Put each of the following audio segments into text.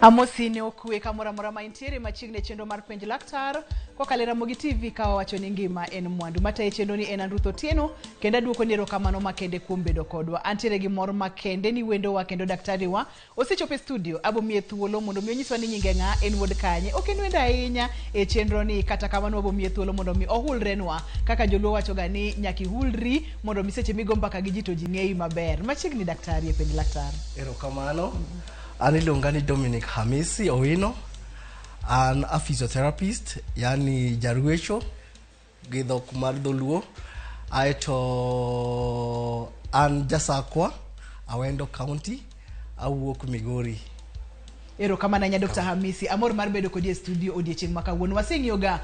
Amosi ne okwe kamoro amora ma intiere machiegni e chenro mar penj laktar kokalo e Ramogi TV ka wawacho ni ngima en mwandu. Matayo chenro ni en an Ruth Otieno kendo aduoko ni erokamano makende kuom bedo kodwa. Antiere gi mor makende ni wendowa kendo daktari wa osechopo e studio. Abo miye thuolo mondo mi onyiswa ni nyinge ng'a, en wuod kanye. Ok en wendo ahinya e chenro ni kata kamano wabo miye thuolo mondo mi ohulrenwa kaka joluo wacho ga ni nyaka ihulri mondo mi seche migo mbaka gi ji to ji ng'eyi maber. Machiegni daktari e penj laktar. Erokamano. An iluonga ni Dominic Hamisi Owino. An a physiotherapist, yani jarwecho gi dhok mar dholuo. Aeto an jasakwa, Awendo County, awuok Migori. Erokamano ahinya Dr. Hamisi. Amor mar bedo kodi e studio odiechieng' ma kawuono. Waseng'iyo ga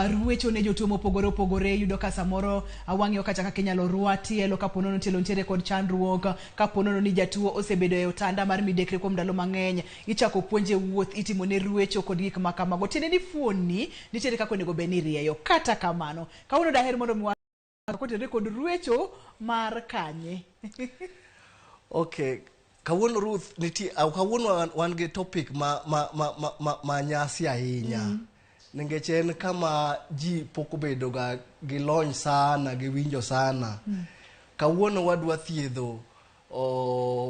ruecho ne jotuo mopogore opogore. Iyudo ka samoro wang'iyo kacha kaka inyalo rwa tielo kapo nono tielo nitiere kod chandruok, kapo nono ni jatuo osebedo e otanda mar midekre kuom ndalo mang'eny, ichako puonje wuoth, itimo ne ruecho kod gik ma kamago. Tiende ni fuonni nitiere kaka onego bed ni irieyo. Kata kamano, kawuono daher mondo mi kotenore kod ruecho mar kanye. Okay, kawuono Ruth nitie kawuono wan gi topic ma nyasi ahinya. Nikech en kama ji pok obedo ga gi lony sana, gi winjo sana. Kawuono wadwa thiedho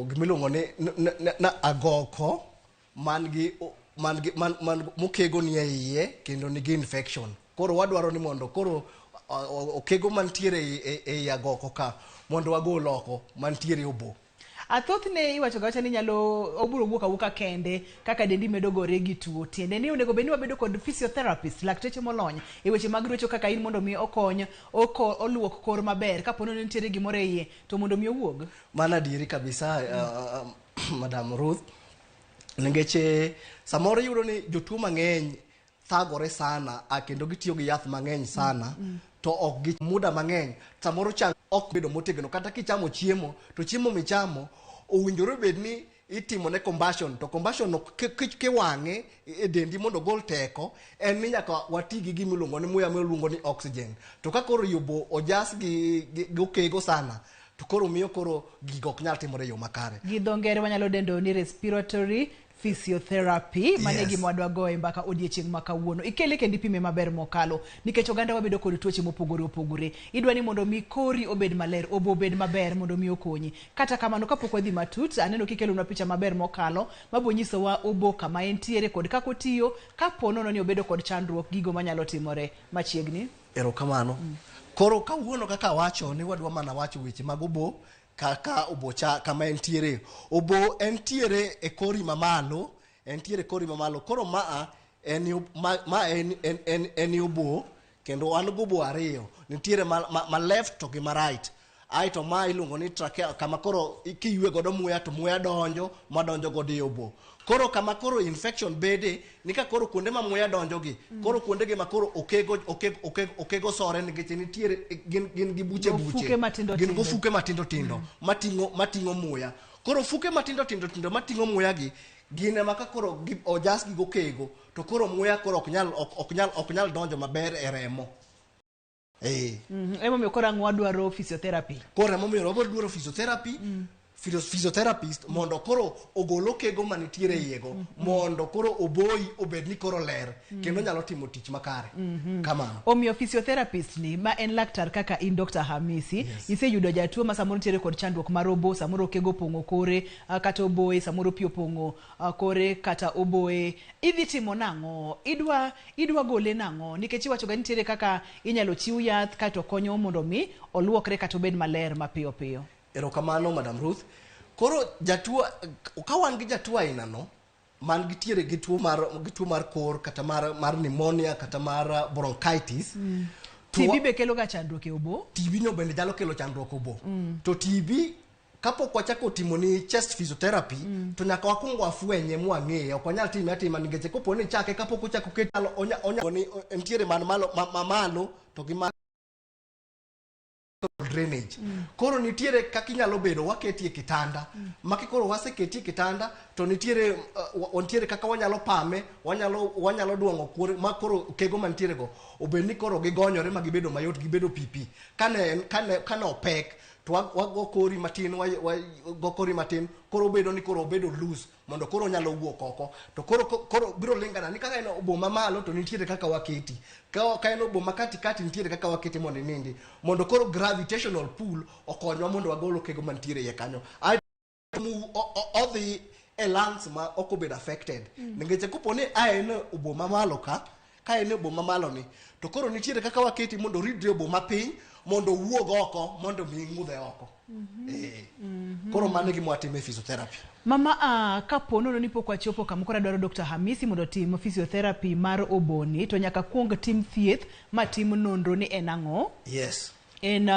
gimiluongo ni na agoko man gi man gi man, man mokego ni e iye kendo nigi infection. Koro wadwaro ni mondo koro okego mantiere ei agoko ka mondo wagol oko mantiere obo. Thothne iwacho ga wacha ni nyalo obiro wuok awuoka kende kaka dendi medo gore gi tuo. Tiende ni onego bed ni wabedo kod physiotherapist, lakteche molony e weche mag ruecho kaka in mondo mi okony oko, oluok kor maber kapo ni nitiere gimoro e iye to mondo mi owuog. Mano adieri kabisa, Madam Ruth. Nikech samoro iyudo ni jotuo mang'eny thagore sana a kendo gitiyo gi yath mang'eny sana to ok gi muda mang'eny samoro chang ok bedo motegno kata kichamo chiemo to chiemo michamo owinjore bed ni itimo ne combustion to combustion no kiwang'e e dendi mondo ogol teko en ni nyaka wati gi gima iluongo ni muya miluongo ni oxygen to ka koro yobo ojas gi okego sana to koro miyo koro gigo ok nyal timore e yo makare. Gi dho ngere wanyalo dendo ni respiratory physiotherapy. Mano e gima wadwa goyo e mbaka odiechieng' ma kawuono. Ikele kendo ipime maber mokalo nikech oganda wabedo kod tuoche mopogore opogore. Idwa ni mondo mi kori obed maler, obo obed maber mondo mi okonyi. Kata kamano kapok wadhi matut, aneno kikelonwa picha maber mokalo mabo nyisowa obo kama entiere kod kaka otiyo kapo nono ni obedo kod chandruok gigo manyalo timore machiegni. Erokamano. Koro kawuono kaka awacho ni wadwa mana wacho weche mag obo kaka obo cha kama entiere. Obo entiere e kori mamalo, entiere e kori mamalo. Koro maa en ma en obo kendo wan gi obo ariyo. Nitiere ma left to gi ma right. Aeto ma iluongo ni trachea kama koro kiywe godo muya to muya donjo madonjo godo e obo. Koro kama koro infection bede ni ka koro kuonde ma muya donjo gi koro kuonde gi ma koro okego sore nikech nitiere gin gi buche buche. Ofuke matindo Gin tindo. gofuke matindo tindo mating'o muya. Koro ofuke matindo tindo tindo mating'o muya gi gin ema ka koro ojas gi gokego to koro muya koro ok nyal donjo maber e remo. Emomiyo koro ang' wadwaro physiotherapy. Koro emomiyo wadwaro physiotherapy. Physiotherapist mondo koro ogol okego manitiere iye go mondo koro oboyi obed ni koro ler kendo nyalo timo tich makare. Kamano. Omiyo physiotherapist ni ma en laktar kaka in Dr. Hamisi, iseyudo jatuo ma samoro nitiere kod chandruok mar obo, samoro okego opong'o kore, kata oboye, samoro pi opong'o kore kata oboye. Idhi timo nang'o? Idwa gole nang'o? Nikech iwacho ga nitiere kaka inyalo chiw yath kaeto konyo mondo mi oluokre kata obed maler mapiyo piyo. Erokamano Madam Ruth. Koro jatuo, ka wan gi jatuo aina no, man gitiere gi tuo mar, gi tuo mar kor kata mar pneumonia kata mar bronchitis. TB be kelo ga chandruok e obo? TB no bende nyalo kelo chandruok e obo. To TB kapok wachako timo ni chest physiotherapy to nyaka wakwong wafwenye mwang'eye. Ok wanyal time atima nikech kopo ni chake kapok ochako ket onya ni nitiere man malo ma malo to gi ma drainage. Koro nitiere kaka inyalo bedo waketie kitanda. Maki koro waseketie kitanda to nitiere kaka wanyalo pame, wanyalo duong'o kuore ma koro kego mantiere go obed ni koro gigonyore ma gibedo mayot, gibedo pipi. Kane opek To wago kori matin, wago kori matin, koro obedo ni koro obedo loose mondo koro onyalo wuok oko. To koro biro lingana ni kaka en obo mamalo to nitiere kaka waketi. Ka en obo ma katikati nitiere kaka waketi mondo inindi. Mondo koro gravitational pull okonywa mondo wagol okego mantiere iye kanyo. Odhi e lungs ma ok obedo affected. Nikech kopo ni a en obo mamalo ka en obo mamalo ni, to koro nitiere kaka waketi mondo ridre obo mapiny mondo owuog oko mondo mi ng'udhe oko. Koro mano e gima watimo e physiotherapy. Mama, kapo nono ni pok wachopo kama koro adwaro Dr. Hamisi mondo otim physiotherapy mar oboni, to nyaka kuong tim thieth ma tim nonro ni en ang'o? Yes. En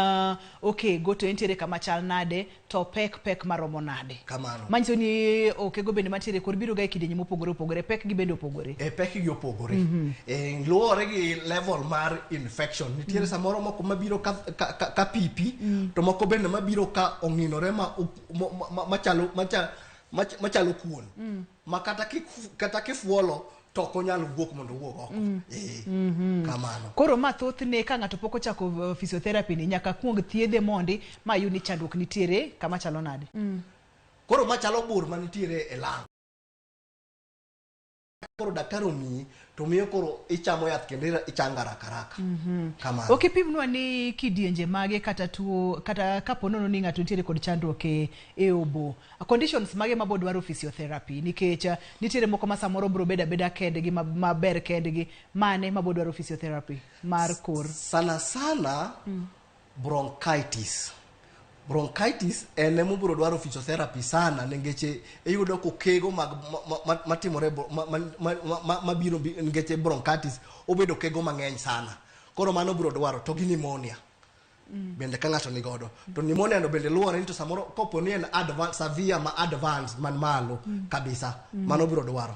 okego to entiere kama chal nade, to pek maromo nade? Kamano. Manyiso ni okego bende mantiere kor biro ga e kidienje mopogore opogore, pek gi bende opogore. Pek gi opogore. Luwore gi level mar infection. Nitiere samoro moko mabiro ka pipi, to moko bende mabiro ka ong'inore machalo kuon. Ma kata kifuolo to ok onyal wuok mondo owuog oko. Kamano. Koro ma thothne ka ng'ato pok ochako physiotherapy ni nyaka kuong thiedhe mondi ma yud ni chandruok nitiere kama chalo nade. Koro machalo bur manitiere e lung. Koro daktari omiyi to miyo koro ichamo yath kendo ichango haraka haraka. Kamano. Ok ipimnwa ni kidienje mage kata tuo kata kapo nono ni ng'ato nitiere kod chandruok e obo. Conditions mage mabo dwaro physiotherapy nikech nitiere moko ma samoro bro bedo abeda kendgi maber kendgi, mane mabo dwaro physiotherapy mar kor? Sana sana bronchitis. Bronchitis en ema obiro dwaro physiotherapy sana nikech iyudo kokego mag matimore mabiro nikech bronchitis obedo kego mang'eny sana. Koro mano biro dwaro to gi pneumonia. Bende ka ng'ato nigodo to pneumonia no bende luwore ni to samoro kopo ni en advanced, severe ma advanced man malo kabisa, mano biro dwaro.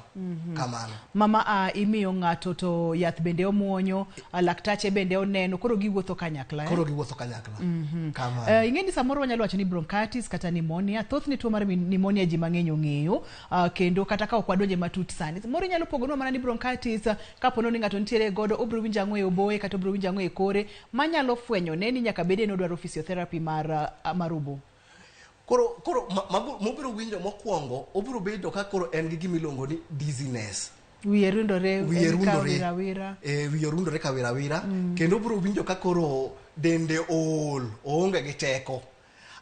Kamano. Mama imiyo ng'ato to yath bende omuonyo, laktache bende oneno, koro giwuotho kanyakla. Koro giwuotho kanyakla. Kamano. Ing'e ni samoro wanyalo wacho ni bronchitis kata pneumonia, thothne tuo mar pneumonia ji mang'eny ong'eyo, kendo kata ka ok wadonje matut sani. Moro inyalo pogonwa mana ni bronchitis, kapo ni ng'ato nitiere godo, obiro winjo ang'o e oboye kata obiro winjo ang'o e kore, manyalo fwenyo ne ni nyaka bede ni odwaro physiotherapy mar obo. Koro mobiro winjo mokwongo, obiro bedo ka koro en gi gima iluongo ni dizziness. Wiye rundore, Wiye en ka rundore. wira wira. Wiye rundore ka wira wira. Kendo obiro winjo ka koro dende ool, oonge gi teko.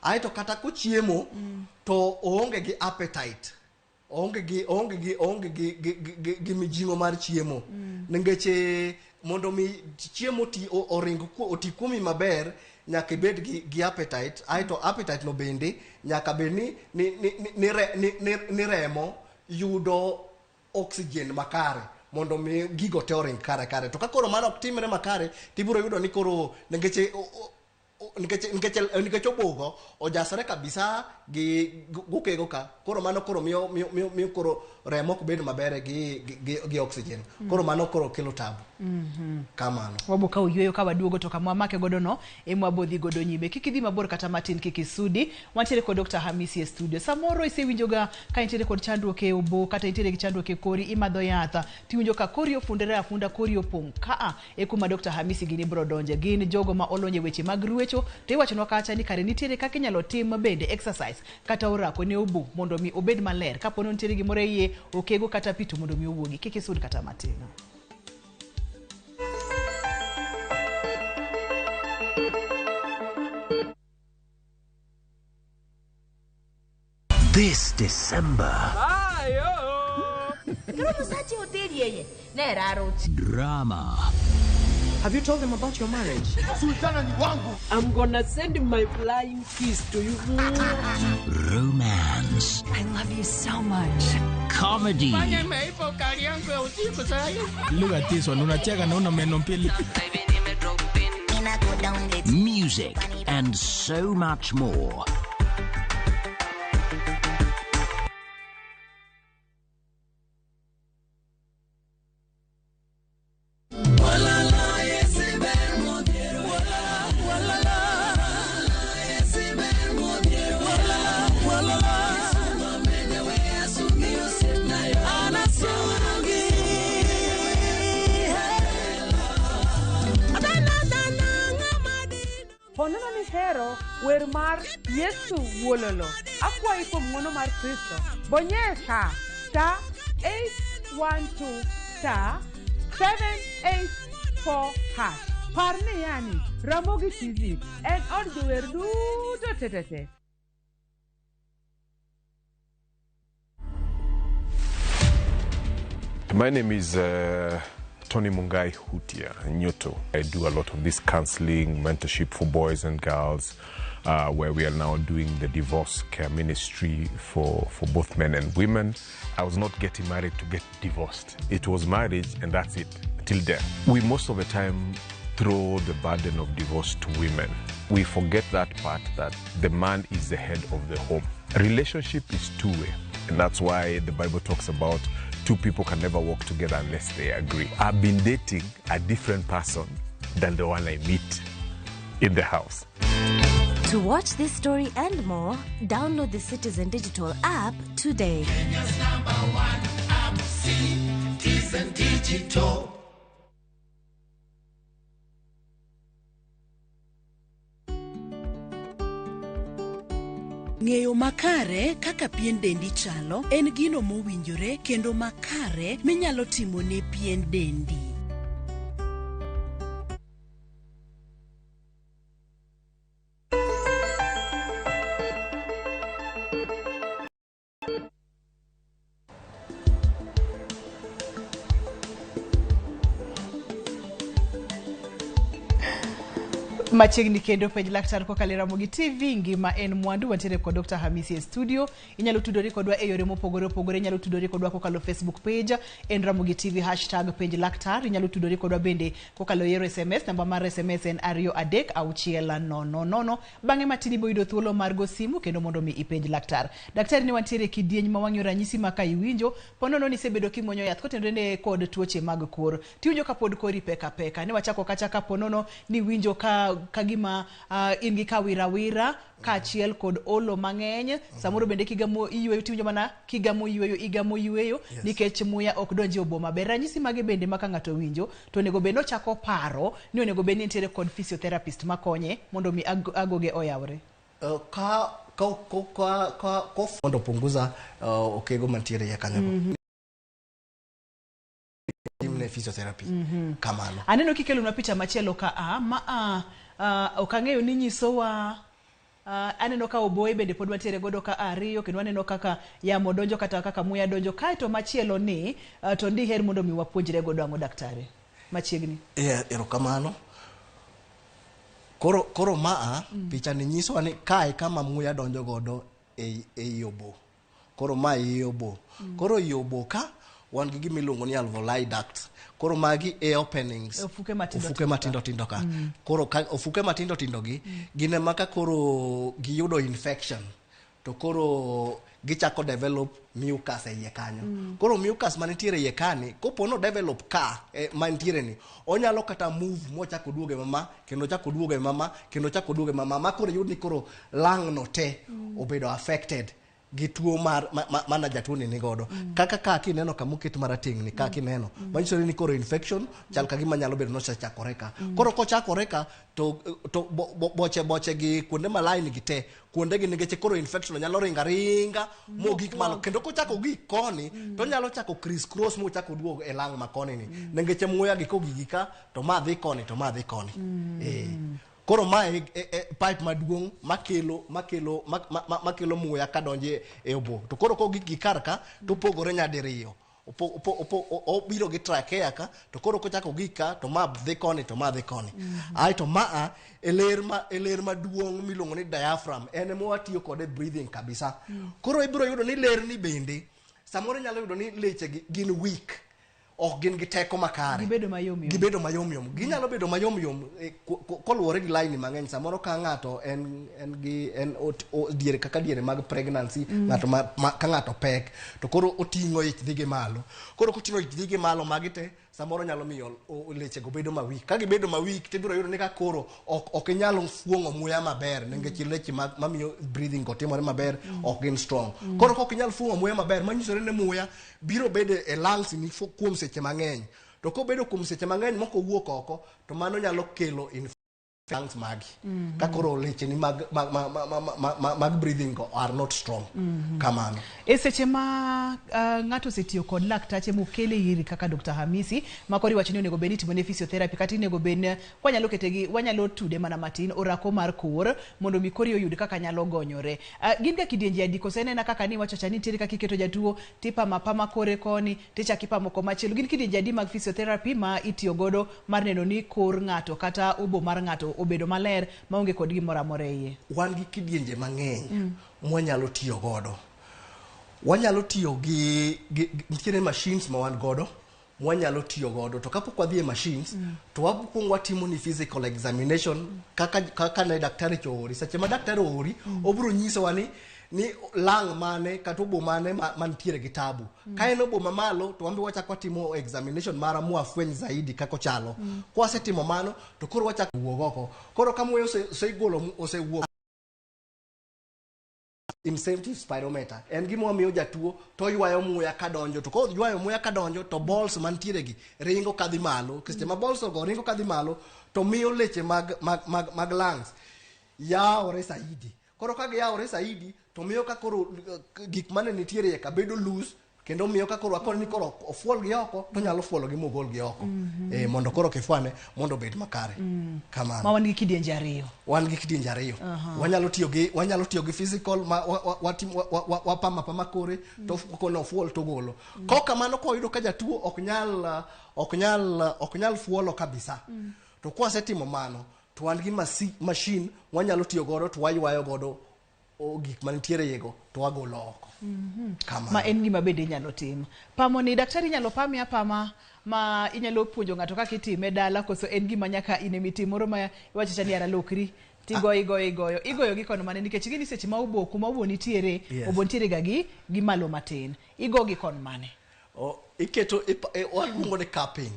Aeto kata kochiemo, to oonge gi appetite. Oonge gi mijing'o mar chiemo. Nikech mondo mi chiemo oring oti kuomi maber, nyaka ibed gi appetite. Aeto appetite no bende nyaka bed ni remo yudo oxygen makare mondo mi gigo te oring kare kare. To ka koro mano ok timre makare, tibiro yudo ni koro nikech obogo ojasore kabisa gi gokego ka, koro mano koro miyo koro remo ok bed maber gi oxygen. Koro mano koro kelo tabu. Kamano. Wabo ka oyweyo ka waduogo to kama wamake godo no ema wabo dhi godo nyime. Kik idhi mabor kata matin, kik isudi. Wantiere kod Dr. Hamisi e studio. Samoro isewinjoga ka intiere kod chandruok e obo kata intiere gi chandruok e kori, imadho yath, tiwinjo ka kori ofundore afunda, kori opong'. Kaa e kuma Dr. Hamisi gini biro donje. Gin jogo ma olony e weche mag ruecho, to iwachonwa kacha ni kare nitiere kaka inyalo tim bende exercise kata orako ne obo mondo mi obed maler. Kapo ni nitiere gimoro e iye, okego kata pi to mondo mi owuogi. Kik isud kata matin. This December. Drama. Have you told them about your marriage? I'm gonna send my flying kiss to you. Romance. I love you so much. Comedy. Look at this one. Unacheka na una meno mbili. Music and so much more. Ponono ni hero wer mar Yesu Wuololo. Akwayi kuom ng'wono mar Kristo. Bonyesa star 812 star 784 hash. Par ni yani Ramogi TV en od jower duto tetete. My name is Tony Mungai Hutia Nyoto. I do a lot of this counseling, mentorship for boys and girls, where we are now doing the divorce care ministry for both men and women. I was not getting married to get divorced. It was marriage and that's it, till death. We most of the time throw the burden of divorce to women. We forget that part, that the man is the head of the home. Relationship is two-way. And that's why the Bible talks about two people can never walk together unless they agree. I've been dating a different person than the one I meet in the house. To watch this story and more, download the Citizen Digital app today. Kenya's number one app, Citizen Digital. Ng'eyo makare kaka pien dendi chalo en gino mowinjore kendo makare minyalo timo ne pien dendi. Machiegni kendo penj laktar kokalo e Ramogi TV. Ngima en mwandu. Wantiere kod Dr. Hamisi e studio. Inyalo tudori kodwa e yore mopogore opogore. Inyalo tudori kodwa kokalo Facebook page en Ramogi TV hashtag penj laktar. Inyalo tudori kodwa bende kokalo yor SMS. Namba mar SMS en 23600. Bang'e matin ibo yudo thuolo mar go simu kendo mondo mi ipenj laktar. Daktari, ni wantiere e kidieny ma wang'iyo ranyisi ma ka iwinjo ponono ni isebedo kimuonyo yath kotenore kod tuoche mag kor, tiwinjo ka pod kori pek apeka. Ne wachako kacha ka ponono ni iwinjo ka gima in gi kawirawira kaachiel kod olo mang'eny. Samoro bende kigamo iyweyo, tiwinjo mana kigamo yweyo, igamo yweyo. Yes. Nikech muya ok donji e obo maber. Ranyisi mage bende ma ka ng'ato winjo to onego bed nochako paro ni onego bed ni nitiere kod physiotherapist makonye mondo mi agoge oyawre. Ka ka ka ka ka ka mondo punguza okego mantiere iye kanyo timne physiotherapy kamano. Aneno kikelonwa picha machielo ka a ma a ok ang'eyo ni nyisowa. Aneno ka oboye bende pod wantiere godo ka ariyo, kendo aneno kaka yamo donjo kata kaka muya donjo. Kaeto machielo ni to diher mondo mi wapuonjre godo ang'o, daktari, machiegni? Yeah, erokamano. Koro maa picha ni nyisowa ni kae kama muya donjo godo ei obo. Koro ma ei obo. Koro ei obo ka wan gi gima iluongo ni alveoli ducts. Koro magi e openings. Ofuke matindo. Ofuke matindo tindo ka. Koro ka ofuke matindo tindo gi gin ema ka koro giyudo infection to koro gichako develop mucus e iye kanyo. Koro mucus manitiere iye kani, kopo no develop ka mantiere ni, onyalo kata move mochako duoge mama, kendo chako duoge mama, kendo chako duoge mama, ma koro yud ni koro lung no te obedo affected gi tuo mar mana jatuo ni nigodo. Kaka ka kineno kamoket marateng' ni ka kineno, manyiso ni koro infection chal ka gima nyalo bedo nosechakore ka. Koro kochakore ka to boche boche gi kuonde ma line gi te kuonde gi, nikech koro infection nyalo ringa ringa mogik malo, kendo kochako gik koni to nyalo chako criss cross mochako duogo e lung ma koni ni, nikech muya gi kogigi ka to ma dhi koni to ma dhi koni. Koro ma e pipe maduong' makelo muya kadonjo e obo. To koro kogik gi kar ka to opogore nyadiriyo. Obiro gi trachea ka, to koro kochako gik ka to ma dhi koni to ma dhi koni. Aeto maa e ler ma e ler maduong' miluongo ni diaphragm, en ema watiyo kode breathing kabisa. Koro ibiro yudo ni ler ni bende samoro inyalo yudo ni leche gi gin weak, ok gin gi teko makare. Gibedo mayom yom. Gibedo mayomyom. Ginyalo bedo mayomyom koluwore gi line mang'eny. Samoro ka ng'ato en gi en diere kaka diere mag pregnancy, ng'ato ka ng'ato pek to koro oting'o ich dhi gi malo. Koro koting'o ich dhi gi malo, magi te samoro nyalo miyo leche go bedo ma weak. Ka gibedo ma weak, tibiro yudo ni ka koro ok inyal fuong'o muya maber, nikech leche mamiyo breathing go timore maber ok gin strong. Koro kok inyal fuong'o muya maber, manyisore ni muya biro bedo e lungs ni kuom seche mang'eny. To kobedo kuom seche mang'eny mok owuok oko, to mano nyalo kelo Lungs magi ka koro lecheni mag breathing go are not strong. Kamano. E seche ma ng'ato osetiyo kod laktache mokele iri kaka Dr. Hamisi, ma koro iwacho ni onego bed ni itimone physiotherapy, kata onego bed ni wanyalo kete gi, wanyalo tude mana matin orako mar kor mondo mi kori oyud kaka nyalo gonyore. Gin ga kidienje adi, koso en ena kaka ni iwacho cha ni nitiere kaka iketo jatuo tipamo apama kore koni tichako ipamo komachielo? Gin kidienje adi mag physiotherapy ma itiyo godo mar neno ni kor ng'ato kata obo mar ng'ato obedo maler maonge kod gimoro amora e iye? Wan gi kidienje mang'eny mwanyalo tiyo godo. Wanyalo tiyo gi nitiere machines ma wan godo mwanyalo tiyo godo, to kapok wadhi e machines to wakwongo watimo ni physical examination kaka ne daktari cha oori. Seche ma daktari oori, obiro nyisowa ni lung mane kata obo mane mantiere gi tabu. Ka en obo mamalo, to wan be wachako watimo examination mara mwafweny zaidi kaka ochalo. Kwasetimo mano, to koro wachako wuok oko. Koro ka muya osegolo, osewuok, incentive spirometer en gima wamiyo jatuo to ywayo muya kadonjo, to koywayo muya kadonjo to balls mantiere gi ringo kadhi malo. Seche ma balls go ringo kadhi malo, to miyo leche mag lungs yawore saidi. Koro ka giyawore saidi, to miyo ka koro gik mane nitiere iye ka bedo loose, kendo miyo ka koro akoni ni koro ofuol gi oko, to nyalo fuolo gi mogol gi oko mondo koro kifwane mondo obed makare. Kamano. Ma wan gi kidienje ariyo. Wan gi kidienje ariyo. Wanyalo tiyo gi physical ma wapamo apama kore to kono fuol to golo. Kok kamano, koyudo ka jatuo ok nyal fuolo kabisa, to kwasetimo mano, to wan gi machine wanyalo tiyo godo, to waywayo godo gik mantiere iye go to wagolo oko. Kamano. Ma en gima bende inyalo tim. Pamo ni, daktari, inyalo pame apama ma inyalo puonjo ng'ato kaka itime dala, koso en gima nyaka in emitim moro ma iwacho cha ni ara lokri tigoyo, igoyo, igoyo, igoyo gi kono mane? Nikech ing'e ni seche ma obo kuma obo nitiere, obo nitiere ga gi malo matin, igo gi kon mane? O, iketo waluongo ni cupping.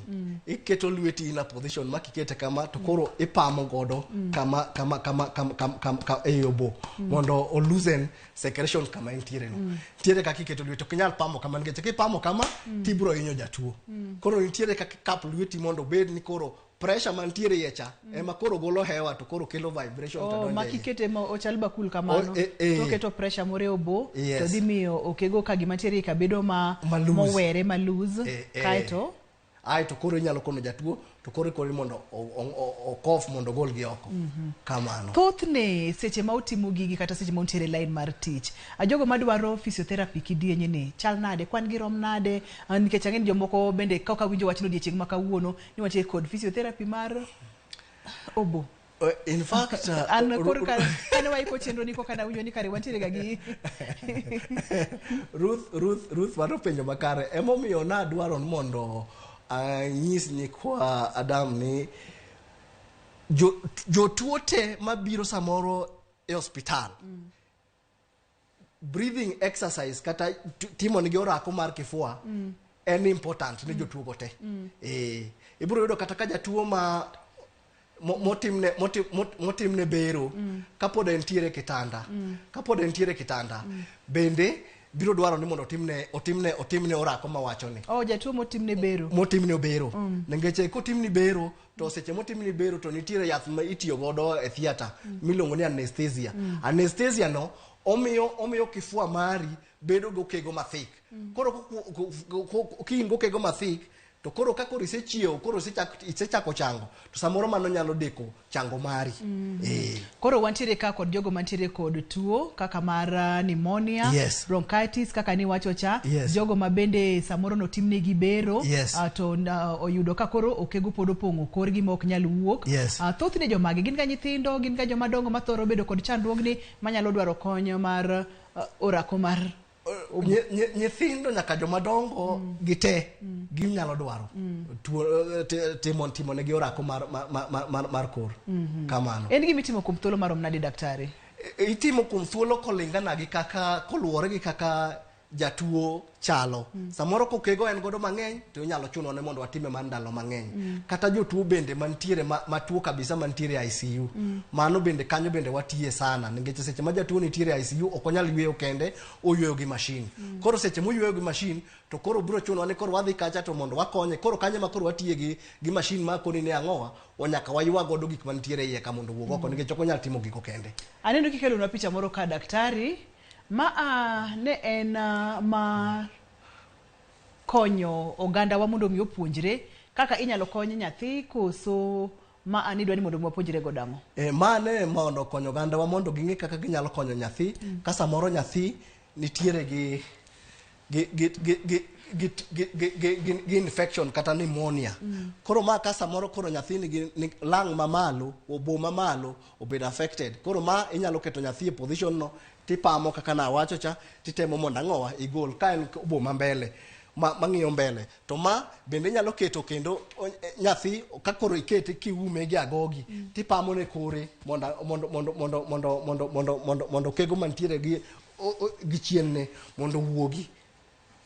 Iketo lweti in a position ma kikete kama, to koro ipamo godo kama ei obo mondo o loosen secretion kama entiere no. Nitiere kaka iketo lweti. Ok inyal pamo kama, nikech kipamo kama tibiro hinyo jatuo. Koro nitiere kaka ikap lweti mondo obed ni koro pressure mantiere iye cha ema koro golo hewa, to koro kelo vibration to Oh, donjo ma e iye. kikete ma ochal bakul kamano, Oh, eh, eh. to oketo pressure moro e obo, to dhi miyo okego ka gima ntiere ka bedo ma Ma loose. mowere, ma loose. Eh. Kaeto Aeto koro inyalo kono jatuo, to koro ikone mondo okof mondo ogol gi oko. Kamano. Thothne seche ma utimo gigi kata seche ma untiere e line mar tich, jogo madwaro physiotherapy kidienye ni chal nade, kwan gi rom nade? Nikech ang'e ni jomoko bende kaka winjo wachno odiechieng' ma kawuono ni wantie kod physiotherapy mar obo. In fact, An koro kane waiko chenro ni koka nawinjo ni kare wantiere ga gi Ruth, mano penjo makare. Emomiyo nadwaro ni mondo anyis nyikwa Adam ni jotuo te mabiro samoro e osiptal, breathing exercise kata timo nigi orako mar kifua en important ne jotuo go te. Ibiro yudo kata ka jatuo ma motimne bero kapod entiere e kitanda, kapod entiere e kitanda bende biro dwaro ni mondo otimne orako mawacho ni. Oh, jatuo motimne bero. Motimne bero, nikech kotimni bero, to seche motimni bero to nitiere yath ma itiyo godo e theatre miluongo ni anesthesia. Anesthesia no omiyo kifua mari bedo gokego mathik. Koro ka in gokego mathik, to koro ka koro isechiewo, koro isechako chango, to samoro mano nyalo deko chango mari. Koro wantiere ka kod jogo mantiere kod tuo kaka mar pneumonia, bronchitis kaka niwacho cha, jogo ma bende samoro notimnegi bero, to oyudo ka koro okego pod opong'o korgi ma ok nyal wuok. Thothne jomagi gin ga nyithindo, gin ga joma dongo mathoro bedo kod chandruogni manyalo dwaro kony mar orako mar Nyithindo nyaka joma dongo gi te ginyalo dwaro tuo, timo negi orako mar kor. Kamano. En gima itimo kuom thuolo marom nade, daktari? Itimo kuom thuolo kolingana gi kaka, koluwore gi kaka jatuo chalo. Samoro kokego en godo mang'eny to inyalo chuno ne mondo watime mar ndalo mang'eny. Kata jotuo bende mantiere matuo kabisa mantiere ICU. Mano bende kanyo bende watiye sana nikech seche ma jatuo nitiere ICU ok onyal yweyo kende, oyweyo gi machine. Koro seche moyweyo gi machine to koro biro chuno ni koro wadhi kacha to mondo wakonye. Koro kanyo ma koro watiye gi machine ma koni ne ang'owa, nyaka waywa godo gik mantiere iye ka mondo owuog oko nikech ok onyal timo gigo kende. Aneno kikelonwa picha moro ka daktari ma ne en ma konyo ogandawa mondo mi opuonjre kaka inyalo kony nyathi koso ma an idwa ni mondo mi wapuonjre godo ang'o? Mane mondo konyo ogandawa mondo ging'e kaka ginyalo konyo nyathi. Ka samoro nyathi nitiere gi infection kata pneumonia. Koro ma ka samoro koro nyathi nigi lung mamalo, obo mamalo obedo affected. Koro ma inyalo keto nyathi e position no tipamo kaka nawacho cha titemo mondo ang'owa igol ka en obo mambele mang'iyo mbele. To ma bende inyalo keto kendo nyathi ka koro ikete kiume gi agogi tipamo ne kore mondo kego mantiere gi chien ne mondo owuogi,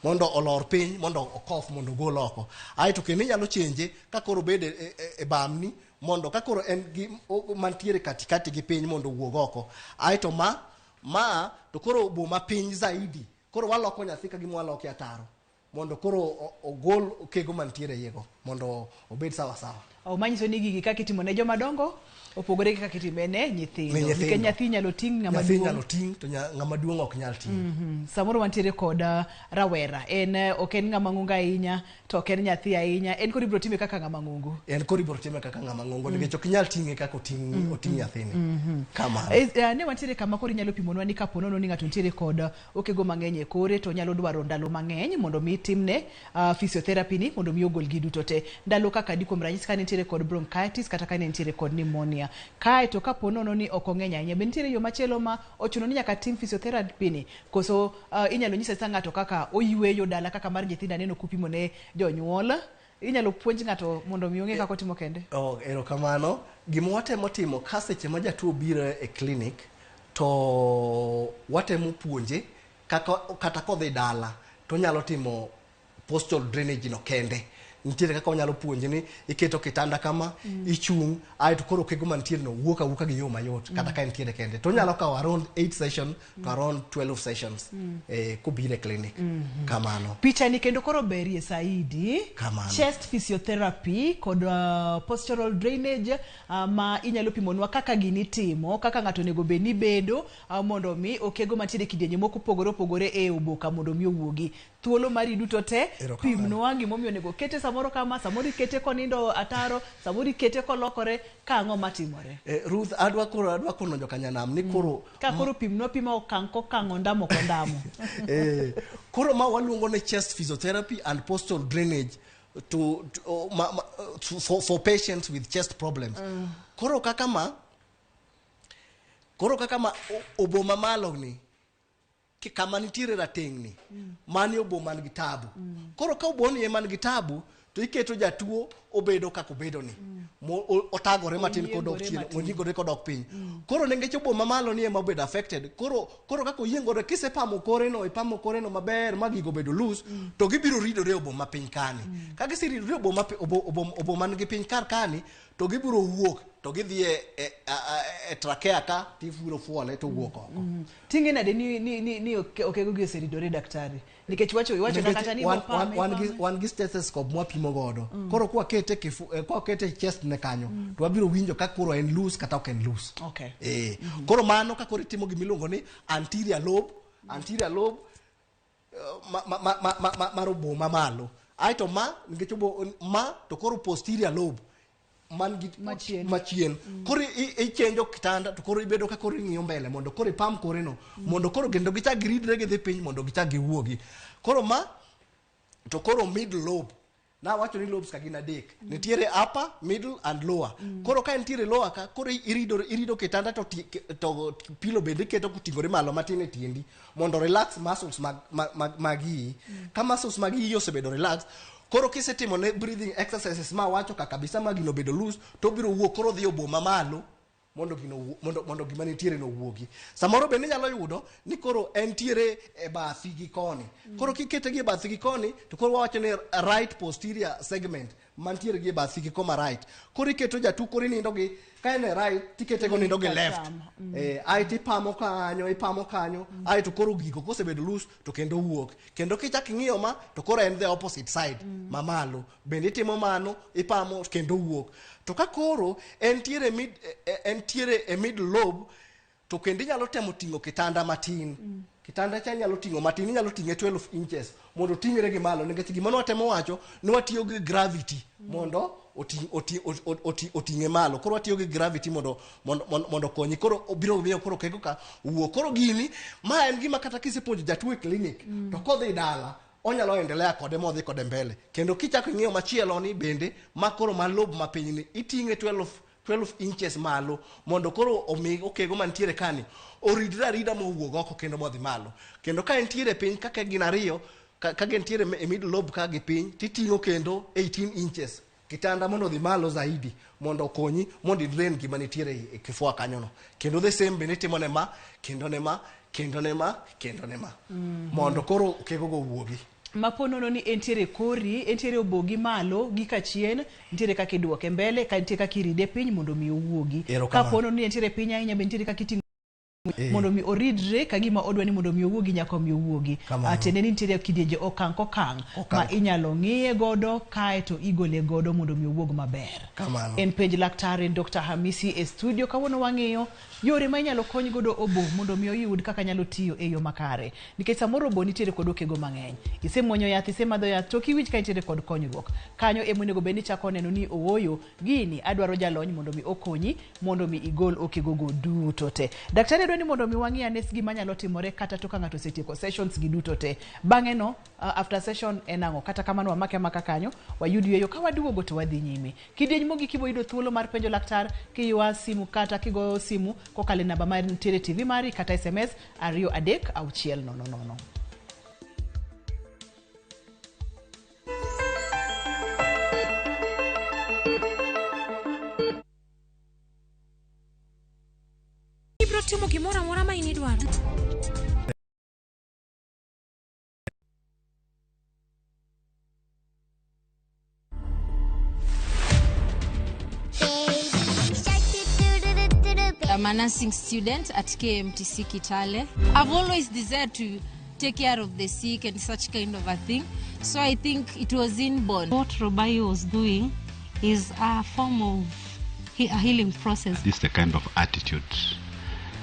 mondo olor piny, mondo okof, mondo ogol oko. Aeto kendo inyalo chenje ka koro obed e bamni mondo ka koro en gi mantiere katikati gi piny mondo owuog oko. Aeto ma to koro obo mapiny zaidi. Koro waloko nyathi ka gima waloke ataro mondo koro ogol kego mantiere iye go mondo obed sawa sawa. Manyiso ni gigi kaka itimo ne joma dongo opogore gi kaka itime ne nyithindo. Nikech nyathi inyalo ting' ng'ama duong'. Nyathi inyalo ting' to ng'ama duong' ok nyal ting'. Samoro wantiere kod rawera, en ok en ng'ama ng'ongo ahinya to ok en nyathi ahinya, en koro ibiro time kaka ng'ama ng'ongo. En koro ibiro time kaka ng'ama ng'ongo nikech ok inyal ting'e kaka oting' nyathini. Kamano. Ne wantiere kama koro inyalo pimonwa ni kapo nono ni ng'ato nitiere kod okego mang'eny e kore to nyalo dwaro ndalo mang'eny mondo mi timne physiotherapy ni mondo mi ogol gi duto te. Ndalo kaka di kuom ranyisi ka nitiere kod bronchitis kata ka nitiere kod pneumonia. Kae to kapo nono ni ok ong'eny ahinya, be nitiere yo machielo ma ochuno ni nyaka tim physiotherapy ni koso inyalo nyise sa ng'ato kaka oyweyo dala kaka mar nyithindo aneno kupimo ne jonyuol. Inyalo puonj ng'ato mondo mi ong'e kaka otimo kende. Erokamano. Gima watemo timo ka seche ma jatuo biro e clinic to watemo puonje kaka kata kodhi dala to onyalo timo postural drainage no kende. Nitiere kaka onyalo puonje ni iketo kitanda kama, ichung', aeto koro kego mantiere no wuok awuoka gi yo mayot kata ka entiere kende. To onyalo kawo around 8 session to around 12 sessions kobiro e clinic. Kamano. Picha ni kendo koro berie saidi. Kamano. Chest physiotherapy kod postural drainage ma inyalo pimonwa kaka gini timo, kaka ng'ato onego bed ni bedo mondo mi okego mantiere kidienje moko opogore opogore e oboka mondo mi owuogi. Thuolo mari duto te, pimnwa gimomiyo onego kete samoro kama, samoro ikete konindo ataro, samoro ikete kolokore, ka ang'o matimore? Ruth, adwa kono jokanyanam ni koro ka koro pimnwa pima okang' kokang' ondamo kondamo. Koro ma waluongo ni chest physiotherapy and postural drainage for patients with chest problems. Koro kaka ma obo mamalo ni kama nitiere rateng'ni, mani obo man gi tabu. Koro ka obo ni man gi tabu to iketo jatuo obedo kaka obedo ni. Otagore matin kodok chien, oyiengore kodok piny. Koro nikech obo mamalo ni ema obedo affected. Koro kaka oyiengore kisepamo kore no, ipamo kore no maber ma gigo obedo loose, to gibiro ridore obo mapiny kani. Ka giseridore obo man gi piny kar kani, to gibiro wuok to gidhi e trachea ka tifuro fuole to wuok oko. Ting'e nade ni okego gi oseridore daktari? Nikech wacho kata ni wan gi stethoscope mwapimo godo. Koro kwakete kwakete chest ne kanyo to wabiro winjo ka koro en loose kata ok en loose. Okay. Koro mano ka koro itimo gimiluongo ni anterior lobe mar obo mamalo. Aeto ma nikech obo ma to koro posterior lobe man gi machien. Koro ichenjo kitanda to koro ibedo ka koro ing'iyo mbele mondo koro ipam kore no mondo koro kendo gichak giridre gidhi piny mondo gichak giwuogi. Koro ma to koro middle lobe. Na wacho ni lobes ka gin adek. Nitiere upper, middle and lower. Koro ka nitiere lower ka koro irido kitanda to pillow bende iketo koting'ore malo matin e tiendi mondo relax muscles mag iyi. Ka muscles mag iyi osebedo relax, koro kisetimo ne breathing exercises ma wacho ka kabisa ma gino bedo loose to biro wuok koro dhi obo mamalo. Mondo gino owuo- mondo mondo gima nitiere no owuogi. Samoro bende inyalo yudo ni koro entiere e bathi gi koni. Koro kikete gi e bathi gi koni to koro wawacho ni right posterior segment mantiere gi e bathi gi koma right. Koro iketo jatuo koro inindo gi ka en e right tikete go nindo gi left. Aeto ipamo kanyo ipamo kanyo aeto koro gigo kosebedo loose to kendo wuok. Kendo kichak ing'iyo ma to koro en the opposite side mamalo. Bende itimo mano ipamo kendo wuok. To ka koro entiere mid, entiere e middle lobe to kendo inyalo temo ting'o kitanda matin. Kitanda cha inyalo ting'o matin, inyalo ting'e 12 inches mondo oting're gi malo nikech gima nwatemo wacho ni watiyo gi gravity mondo oting'e malo. Koro watiyo gi gravity mondo mondo mondo, mondo okonyi. Koro obiro miyo koro kego ka wuok. Koro gini ma en gima kata kisepuonjo jatuo e clinic to kodhi dala onyalo endelea kode modhi kode mbele. Kendo kichako ing'iyo machielo ni bende ma koro ma lobe mapiny ni iting'e 12 inches malo mondo koro omi okego mantiere kani oridre arida mowuog oko kendo modhi malo. Kendo ka entiere piny kaka gin ariyo ka gintiere e middle lobe ka gi piny titing'o kendo 18 inches kitanda mondo odhi malo zaidi mondo okonyi mondo idrain gima nitiere e kifua kanyono. Kendo the same bende itimo ne ma kendo ne ma kendo ne ma kendo ne ma mondo koro okegogo owuogi. Mapo nono ni entiere kori, entiere obogi malo gi kachien, nitiere kaka iduoke mbele, ka nitie kaka iride piny mondo mi owuogi. Erokamano. Kapo nono ni entiere piny ahinya be nitiere kaka iting'o mondo mi oridre ka gima odwa ni mondo mi owuogi nyaka omi owuogi. Kamano. Tiende ni nitiere kidienje okang' kokang' ma inyalo ng'iye godo kaeto igole godo mondo mi owuog maber. Kamano. En penj laktar en Dr. Hamisi e studio kawuono wang'iyo yore ma inyalo kony godo obo mondo mi oyud kaka nyalo tiyo e yo makare. Nikech samoro obo nitiere kod okego mang'eny. Isemuonyo yath, isemadho yath to ok iwinj ka intiere kod konyruok. Kanyo ema onego bed ni ichako neno ni ooyo, gini adwaro jalony mondo mi okonyi mondo mi igol okegogo duto te. Daktari adwa ni mondo mi wang'i ane gima nyalo timore kata to ka ng'ato osetieko sessions gi duto te. Bang'e no, after session en ang'o? Kata kamano wamake amaka kanyo, wayud yueyo ka waduogo to wadhi nyime. Kidieny mogik ibo yudo thuolo mar penjo laktar kiywa simu kata kigoyo simu kokalo e namba mantiere e TV mari kata SMS 23600. Ibiro timo gimoro amora ma in idwaro. I'm a nursing student at KMTC Kitale. I've always desired to take care of the sick and such kind of a thing. So I think it was inborn. What Robayo was doing is a form of a healing process. This is the kind of attitude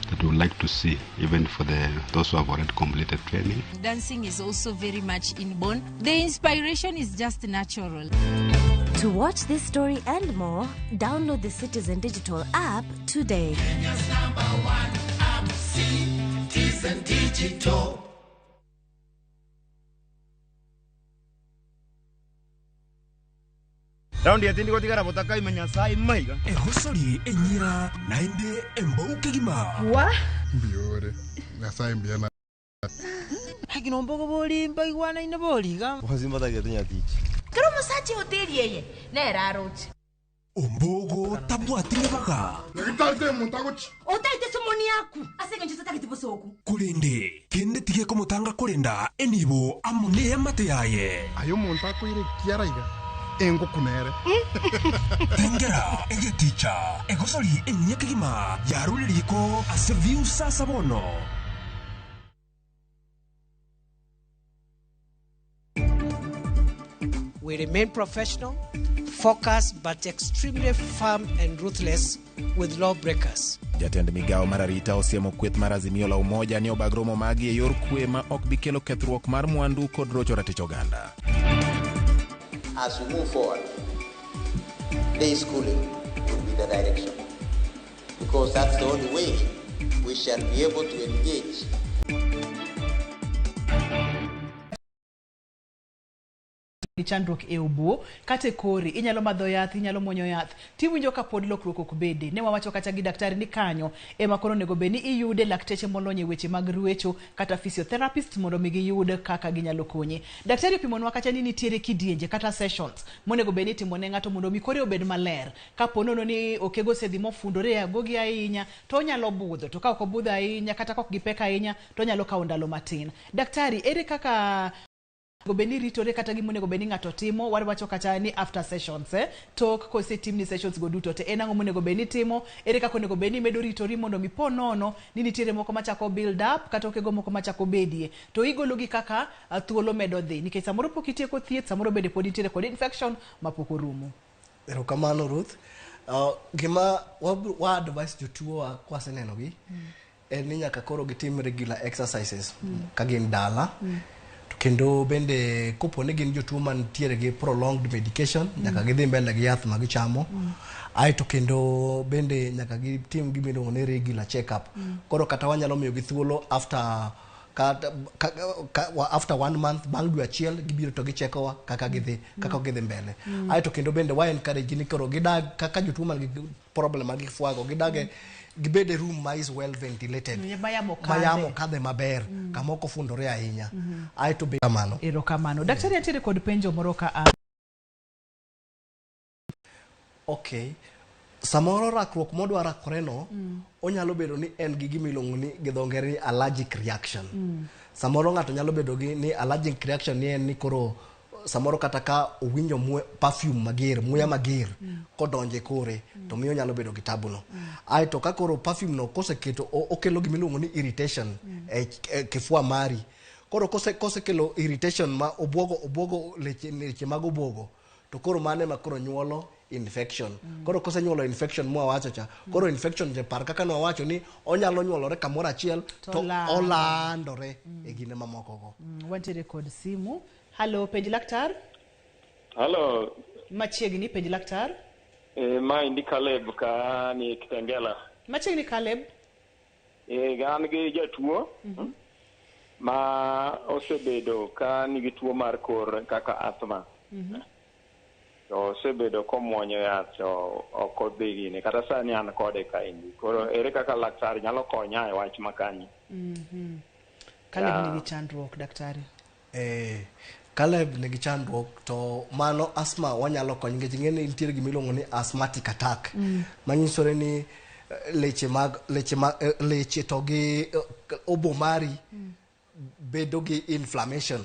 that we would like to see, even for those who have already completed training. Dancing is also very much inborn. The inspiration is just natural. To watch this story and more, download the Citizen Digital app today. Kenya's number one app, Citizen Digital. Raundi etindi gotigara botaka ime Nyasaye maiga. Egosori enyira naende embou kegima. Wa? Mbiore. Nyasaye mbiana. Lakini mbogo boli mbaigwana ine boli ga. Wazimba tagete nyatichi. Kero musache hoteli yeye neraroche. Ombogo tabwatire baga. Nyagitarite muntagochi. Otaite somoni yaku. Asenge ncho tatagete bosoku. Kurinde kende tige komutanga kurinda enibo amune yamate yaye. Ayo muntako ire kiaraiga. Engo kunere. Tengera egeticha egosori enyekigima yaruririko ase view sasa bono. We remain professional, focused, but extremely firm and ruthless with lawbreakers. Jatend migawo mar arita osiemo kweth mar Azimio la Umoja ni obag romo magi e yor kwe ma ok bi kelo kethruok mar mwandu kod rocho ratich oganda. As we move forward, day schooling will be the direction, because that's the only way we shall be able to engage. Chandruok e obo kata e kori, inyalo madho yath, inyalo muonyo yath, tiwinjo ka pod lokruok ok bede. Ne wawacho kata gi daktari ni kanyo ema koro onego bed ni iyude lakteche molony e weche mag ruecho kata physiotherapist mondo mi giyud kaka ginyalo konyi. Daktari opimonwa kata ni nitiere kidienje kata sessions monego bed ni itimo ne ng'ato mondo mi kore obed maler. Kapo nono ni okego osedhi mofundore e agogi ahinya to onyalo budho, to ka ok obudho ahinya kata ka ok gipek ahinya to onyalo kawo ndalo matin. Daktari, ere kaka onego bed ni ritore kata gima onego bed ni ng'ato timo? Wawacho kata ni after sessions, tok kosetimni sessions go duto te, en ang'o monego bed ni itimo? Ere kaka onego bed ni imedo ritori mondo mi po nono ni nitiere moko machako build up kata okego moko machako bedie to igologi kaka thuolo medo dhi, nikech samoro pok itieko thieth, samoro bende pod nitiere kod infection mapok orumo. Erokamano Ruth. Gima wa advise jotuo wa kwasenenogi en ni nyaka koro gitim regular exercises ka gin dala. To kendo bende kopo ni gin jotuo mantiere gi prolonged medication, nyaka gidhi mbele gi yath ma gichamo. Aeto kendo bende nyaka gitim gima iluongo ni regular check up. Koro kata wanyalo miyogi thuolo after ka, ka, ka, after one month, bang' dwe achiel gibiro to gichekowa kaka gidhi, kaka gidhi mbele. Aeto kendo bende wa encourage ni koro gidag kaka jotuo man gi problem mag kifua go, gidag gibed e room ma is well ventilated, ma yamo ma yamo kadhe. Kadhe maber, kama ok ofundore ahinya. Aeto be kamano. Erokamano. Daktari, antiere kod penjo moro ka a Okay, samoro rakruok modwa rakoreno onyalo bedo ni en gi gima iluongo ni gi dho ngere ni allergic reaction. Samoro ng'ato nyalo bedo gi ni allergic reaction ni en ni koro samoro kata ka owinjo perfume mager, muya mager kodonjo e kore to miyo onyalo bedo gi tabu no. Aeto ka koro perfume no koseketo okelo gima iluongo ni irritation e kifua mari. Koro kosekelo irritation ma obwogo leche mag obwogo, to koro mano ema koro nyuolo infection. Koro kosenyuolo infection mwawacho cha, koro infection cha, par kaka nwawacho ni onyalo nyuolore kamoro achiel to to landore. Olandore e gine mamoko go. Wantiere kod simu. Halo, penj laktar. Halo, Machiegni, penj laktar. Maendi Caleb ka ni Kitengela. Machiegni, Caleb. An gi jatuo ma osebedo ka nigi tuo mar kor kaka asthma. To osebedo komuonyo yath to ok odhi gini. Kata sani an kode kaendi. Koro ere kaka laktar nyalo konya e wach makanyo? Caleb Ya. nigi chandruok, daktari. Caleb nigi chandruok, to mano asthma wanyalo konyo nikech ing'e ni nitiere gima iluongo ni asthmatic attack, manyisore ni leche to gi obo mari bedo gi inflammation.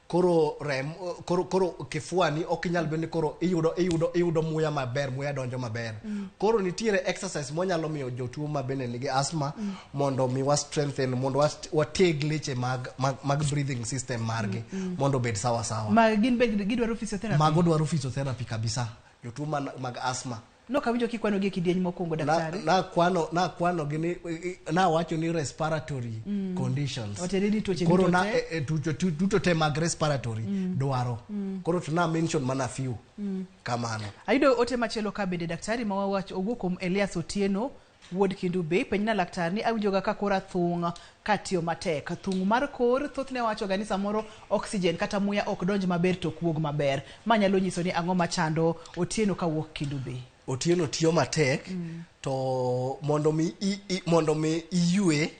Koro rem koro kifua ni ok inyal bedo ni koro iyudo muya maber, muya donjo maber. Koro nitiere exercise mwanyalo miyo jotuo ma bende nigi asthma mondo mi wa strengthen, mondo wateg leche mag breathing system margi mondo obed sawa sawa. Ma gin be gidwaro physiotherapy? Mago dwaro physiotherapy kabisa, jotuo mag asthma. Nokawinjo kikwano gi e kidieny mokwongo, daktari. Na kwano gi ni nawacho ni respiratory conditions. Otere ni tuoche Koro duto na te? tuoche duto te mag respiratory dwaro. Koro to na mention mana few kamano. Ayudo ote machielo ka bende, daktari, ma wawacho owuok kuom Elias Otieno wuod Kindu Bay. Penjna laktar ni awinjoga ka kora thung' katiyo matek. Thung' mar kor thothne wachoga ni samoro oxygen kata muya ok donj maber to ok wuog maber. Ma nyalo nyiso ni ang'o machando Otieno kawuok Kindu Bay? Otieno tiyo matek to mondo mi iyue,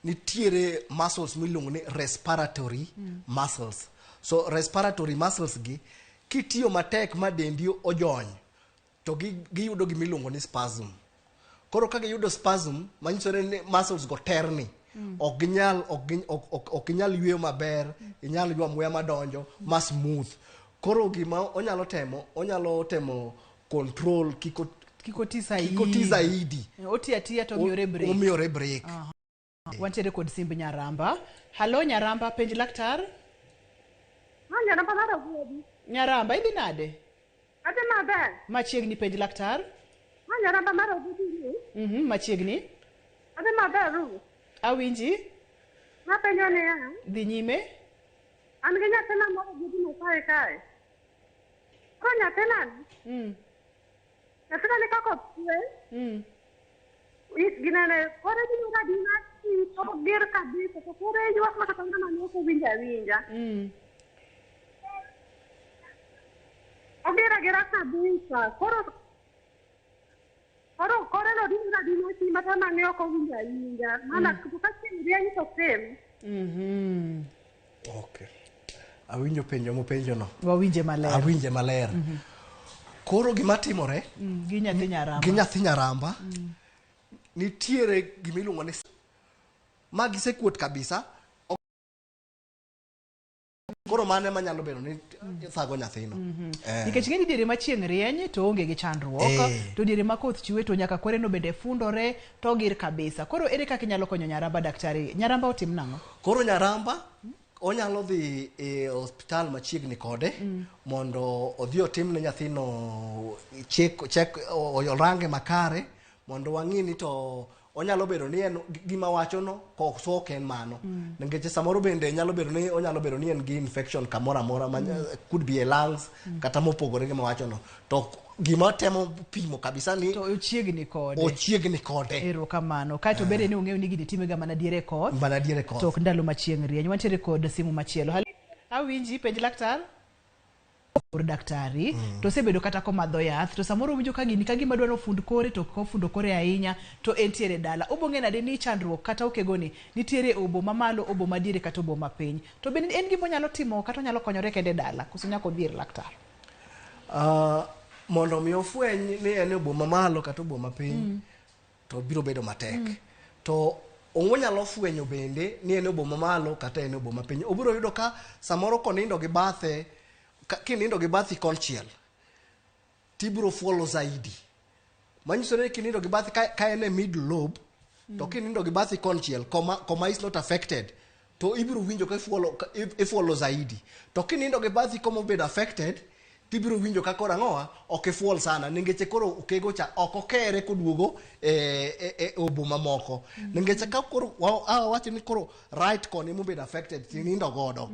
nitiere muscles miluongo ni respiratory muscles. So respiratory muscles gi kitiyo matek ma dendi ojony to giyudo gimiluongo ni spasm. Koro ka giyudo spasm, manyisore ni muscles go terni, ok ginyal ok, gi- ok, ok, ok inyal yweyo maber, inyal ywa muya madonjo ma smooth. Koro gima onyalo temo control kik Kik oti saidi. Kik oti zaidi. Oti atiya to omiyore break. Omiyore break. Aha. Wantiere kod simb Nyaramba. Halo Nyaramba, penj laktar. Nyaramba mar Ogwedi. Nyaramba, idhi nade? Adhi maber. Machiegni, penj laktar. Ma Nyaramba mar Ogwedi ni. Machiegni. Adhi maber ru. Awinji. Napenjo niya. Dhi nyime. An gi nyathina moro Ogwedi Nyasaye kae. Koro nyathina ni. Nyathina ni kaka otwe. Ginene kore dinore adina to ger kabisa to kore ywak ma kata ng'ama ne ok owinjo awinja. Ogira gira kabisa. Koro koro kore no dinra dino si mata mang'e ok owinjo awinja. Mana ka chieng' rieny to same. Okay. Awinjo penjo mopenjo no. Wawinje maler. Awinje maler. Koro gima timore Gi nyathi nyaramba. gi nyathi nyaramba nitiere gima iluongo ni ma gisekuot kabisa. Koro mano ema nyalo bedo ni thago nyathino. Nikech ng'eni diere ma chieng' rieny to onge gi chandruok to diere ma koth chwe to nyaka kore no bende fundore to gir kabisa. Koro ere kaka inyalo konyo nyaramba daktari? Nyaramba otim nang'o? Koro nyaramba onyalo dhi e osiptal machiegni kode mondo odhi otim ne nyathino check, check orange makare mondo wang'i ni to onyalo bedo ni en gima wachono koso ok en mano. Nikech samoro bende nyalo bedo ni onyalo bedo ni en gi infection kamoro amora ma could be a lungs kata mopogore gi mawachono. To gima temo pimo kabisa ni to ochiegni kode. Ochiegni kode. Erokamano. Kaeto bende ni ung'eyo ni gini timega mana diere koth. Mana diere koth. To ok ndalo ma chieng' rieny. Wantiere kod simu machielo. Awinji, penj laktar. Or daktari to osebedo kata komadho yath to samoro owinjo ka gini ka gima dwa nofund kore to ok ofundo kore ahinya to entiere dala. Obo ng'e nade ni chandruok kata okegoni nitiere obo mamalo, obo madiere kata obo mapiny. To bende en gima onyalo timo kata onyalo konyore kende dala koso nyaka odhi ir laktar? Mondo mi ofweny ni en e obo mamalo kata obo mapiny to biro bedo matek. To onyalo fwenyo bende ni en e obo mamalo kata en e obo mapiny. Obiro yudo ka samoro konindo gi bathe, kinindo gi bathi konchiel tibiro fuolo zaidi. Manyiso ni kinindo gi bathi ka en e middle lobe, to kinindo gi bathi konchiel koma is not affected to ibiro winjo ka ifuolo zaidi. To kinindo gi bathi koma obedo affected tibiro winjo ka koro ang'owa ok ifuol sana nikech koro okego cha ok okere koduogo e obo mamoko. Nikech ka koro wawacho ni koro right koni mobedo affected tinindo godo.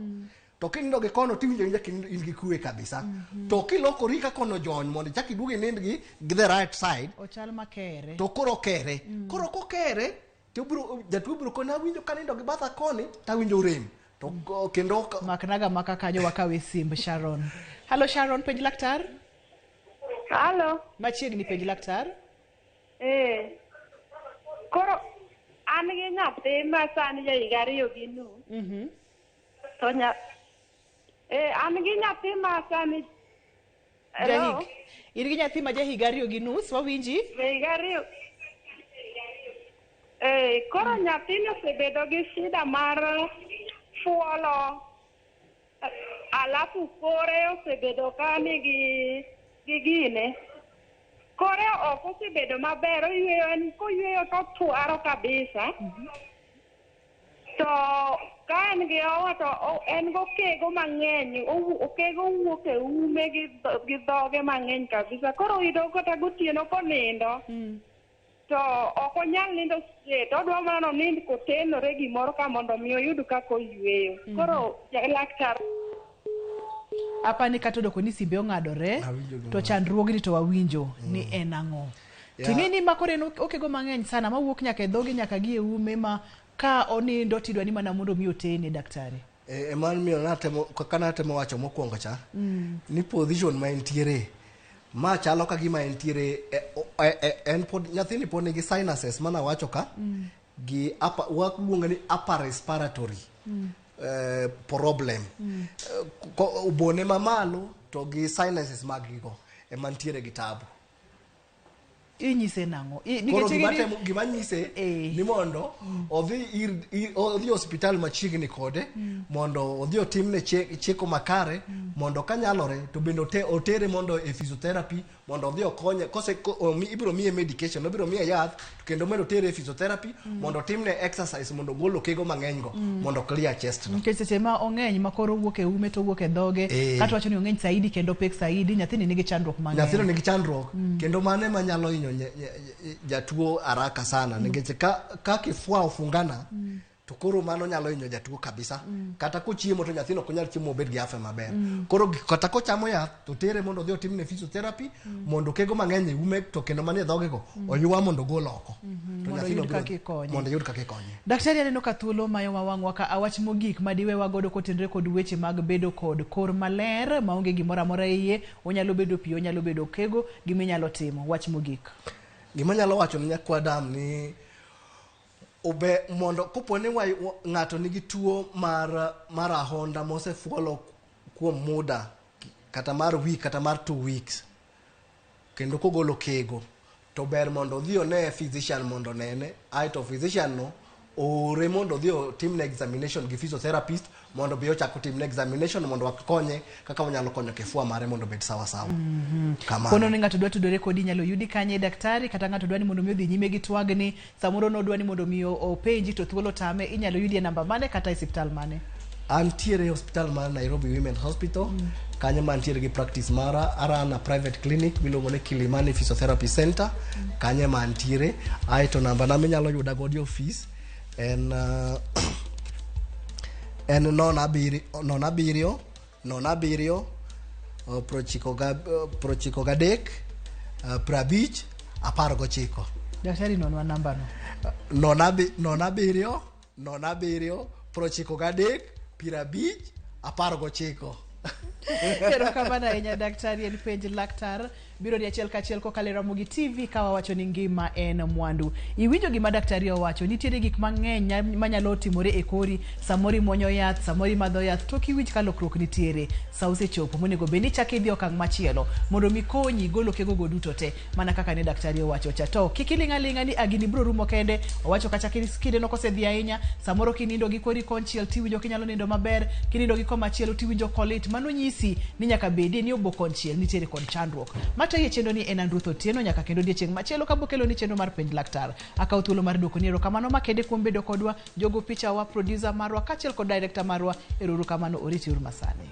To kinindo gi kono tiwinjo awinja ka in gi kwe kabisa. To kilokori ka kono jony mondo ichak iduog inind gi the right side ochal makere. To koro okere. Koro kokere to jatuo biro koni awinjo ka nindo gi batha koni tawinjo rem. To kendo maknaga maka kanyo wakawe simb Sharon. Hello Sharon, penj laktar. Hello. Machiegni penj laktar. Koro an gi nyathi ma sani ja higa 2.5. To an gi nyathi ma sani. Hello. In gi nyathi ma ja higa 2.5, wawinji? Higa 2. Koro nyathino osebedo gi shida mar fuolo, alafu kore osebedo ka nigi gi gine. Kore ok osebedo maber, oyweyo en koyweyo to twaro kabisa. To ka en gi owa to en gokego mang'eny, okego wuok e ume gi dhoge mang'eny kabisa. Koro oyudo kata gotieno konindo. To ok onyal nindo straight, odwa mana nonind kotenore gimoro ka mondo mi oyud kaka oyweyo. Koro laktar apani kata odoko ni simbe ong'adore to chandruogni to wawinjo ni en ang'o. Ting'e ni makore en okego mang'eny sana mawuok nyaka e dhoge nyaka gi e ume ma ka onindo tidwa ni mana mondo mi otene daktari. Ema miyo natemo kaka natemo wacho mokwongo cha ni position ma entiere ma chalo ka gima entiere en pod nyathini pod nigi sinuses mana wacho ka gi upper waluongo ni upper respiratory problem. Obone mamalo to gi sinuses mag gigo ema nitiere gi tabu. Inyise nang'o? Koro gima nyise ni mondo odhi osiptal machiegni kode mondo odhi otimne cheko makare mondo kanyalore to bende otere mondo e physiotherapy mondo odhi okonye kose ibiro miye medication, obiro miye yath kendo mondo otere e physiotherapy mondo otimne exercise mondo ogol okego mang'eny go mondo clear chest no. Nikech seche ma ong'eny ma koro wuok e ume to wuok e dhoge kata wacho ni ong'eny saidi kendo pek saidi, nyathini nigi chandruok mang'eny. Nyathino nigi chandruok kendo mano ema nyalo hinyo jatuo haraka sana nikech ka kifua ofungana To koro mano nyalo hinyo jatuo kabisa. Kata kochiemo to nyathino ok onyal chiemo obed gi afya maber. Koro kata kochamo yath to tere mondo odhi otimne physiotherapy mondo kego mang'eny e ume to kendo manie dhogego oywa mondo ogol oko. To Mondo nyathino oyud biro- kaka ikonye. Mondo oyud kaka ikonye. Daktari aneno ka thuolo mayowa wang'wa ka awach mogik madiwewa godo kotenore kod weche mag bedo kod kor maler maonge gimoro amora e iye, onyalo bedo pi, onyalo bedo kego, giminyalo timo. Wach mogik. Gima anyalo wacho ne nyakwa Dam ni obe mondo kopo ni ng'ato nigi tuo mar ahonda mosefuolo kuom muda kata mar week kata mar 2 weeks kendo kogolo kego to ber mondo odhi one physician mondo onene, aeto physician no oore mondo odhi otimne examination gi physiotherapist mondo bi ochak otimne examination mondo wakonye kaka wanyalo konyo kifua mare mondo obed sawa sawa. Kamano. Kono ni ng'ato dwa tudore kodi inyalo yudi kanye daktari, kata ng'ato dwa ni mondo mi odhi nyime gi twagni, samoro nodwa ni mondo mi openji to thuolo tame, inyalo yudi e namba mane kata e siptal mane? Antiere e hospital mar Nairobi Women Hospital. Kanyo mantiere gi practice mara arana private clinic miluongo ni Kilimani Physiotherapy Center. Kanyo ema antiere. Aeto namba na minyalo yuda godo e office en en 07 07 07 93 50 19. Daktari, nonwa namba no. 07 07 93 50 19. Erokamano ahinya daktari. En penj laktar biro ni achiel kachiel kokalo e Ramogi TV ka wawacho ni ngima en mwandu. Iwinjo gima daktari owacho, nitiere gik mang'eny manyalo timore e kori, samoro imuonyo yath, samoro imadho yath, to ok iwinj ka lokruok nitiere. Sa osechopo monego bed ni ichako idhi okang' machielo mondo mi konyi golo kegogo duto te mana kaka ne daktari owacho cha. To kik iling' aling'a ni gini biro rumo kende, owacho kata kindeno kosedhi ahinya, samoro kinindo gi kori konchiel tiwinjo kinyalo nindo maber, kinindo gi komachielo tiwinjo kolit, mano nyisi ni nyaka bedie ni obo konchiel nitiere kod chandruok. Matayi chenro ni en Andruth Otieno, nyaka kendo odiechieng' machielo kabokelo ni chenro mar penj laktar. Akawo thuolo mar duoko ni erokamano makende kuom bedo kodwa, jogo picha wa, producer marwa kaachiel kod director marwa. Erouru kamano, oriti uru masani.